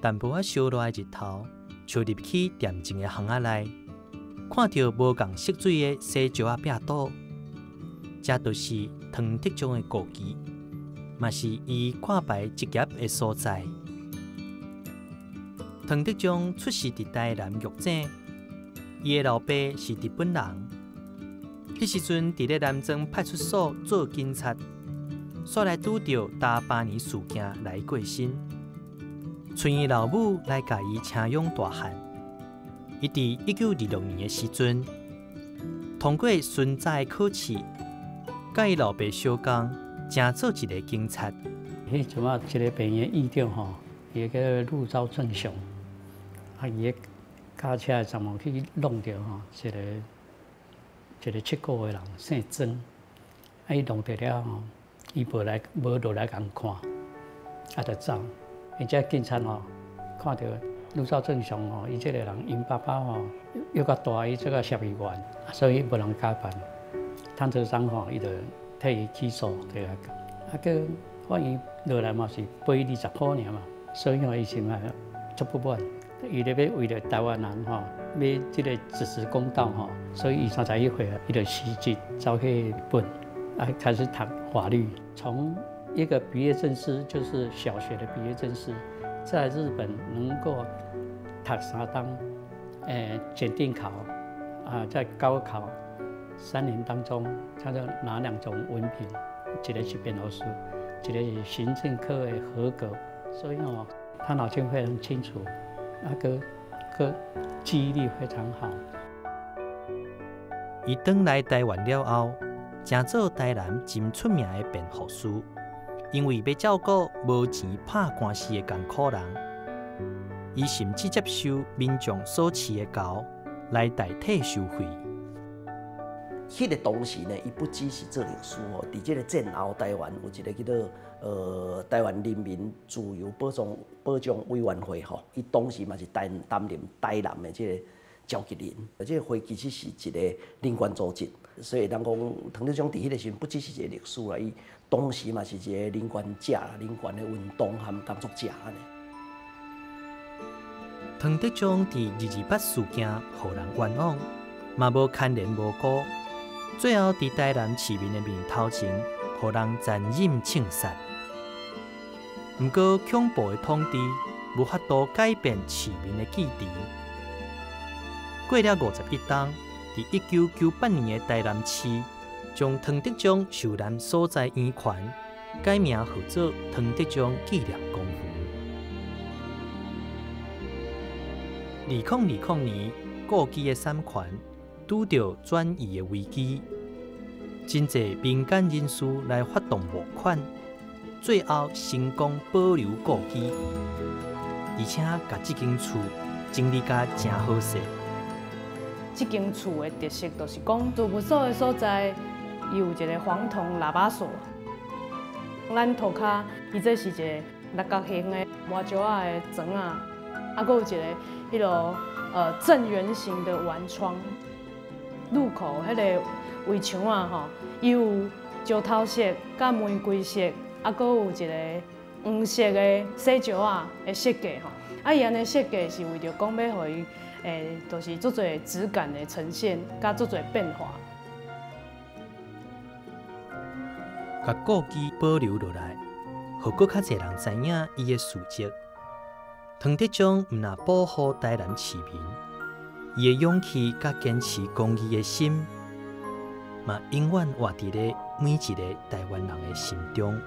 淡薄仔燒熱的日頭，照入去恬靜的巷仔內，看著無仝色水的洗石仔壁堵，這就是唐德宗的故居，嘛是伊掛牌執業的所在。唐德宗出世佇台南玉井，伊的老爸是日本人。彼時陣佇咧南庄派出所做警察，煞來拄著大八年事件來過身，賰伊老母來共伊請養大漢。伊佇1926年的時陣，通過巡查的考試，佮伊老爸相共，成做一个警察。彼陣仔一个病院院長吼，伊叫鹿沼正雄，啊，伊駕車的站去弄著吼，一个一个七股的人，姓曾，啊，伊弄著了吼，伊無來無落來共看，啊，就走。而且警察吼看著鹿沼正雄吼，伊這个人𪜶爸爸吼又較大，伊做個協議員，所以無人敢辦。唐德宗吼，伊就替伊起訴，對啊，啊，閣法院落來嘛是賠20箍爾嘛，所以吼伊心內足不滿。伊咧欲為著台灣人吼，欲這个主持公道吼，所以伊31歲，伊就辭職走去日本，啊，開始讀法律。從一個畢業證書，就是小學的畢業證書，在日本能夠讀三當，檢定考，啊，在高考3年當中，他就拿兩種文憑，一個是辯護士，一個是行政科的合格，所以哦，他腦筋非常清楚，那個個記憶力非常好。伊轉來台灣了後，成做台南真出名的辯護士，因為欲照顧無錢拍官司的艱苦人，伊甚至接受民眾所飼的猴來代替收費。彼个當時呢，伊不只是做律師吼，佇這个戰後台灣有一個叫做台灣人民自由保障委員會吼，伊當時嘛是擔任台南的這个召集人，這个會其實是一個人權組織，所以人講唐德宗佇彼个時陣不只是一個律師啦，伊當時嘛是一個人權者啦、人權的運動和工作者按呢。唐德宗佇228事件予人冤枉，嘛無牽連無辜。最後，佇台南市民的面頭前，予人殘忍槍殺。毋過，恐怖的統治無法度改變市民的記憶。過了51冬，佇1998年的台南市，將唐德宗受難所在圓環改名號做唐德宗紀念公園。2020年，故居的產權拄著轉移的危機，真濟民間人士來發動募款，最後成功保留故居，而且共這間厝整理甲誠好勢。這間厝的特色就是講，事務所的所在，伊有一个黃銅喇叭鎖。咱塗跤，伊這是一個六角形的磨石仔的窗仔，啊，閣有一个彼落正圓形的圓窗。入口彼个圍牆啊吼，伊有石頭色、佮玫瑰色，啊，閣有一个黃色的洗石仔的設計吼。啊，伊按呢設計是為著講欲予伊，就是足濟質感的呈現，佮足濟變化。共故居保留落來，予閣較濟人知影伊的事蹟。唐德宗毋但保護台南市民，伊的勇氣佮堅持公義的心，嘛永遠活佇咧每一个台灣人的心中。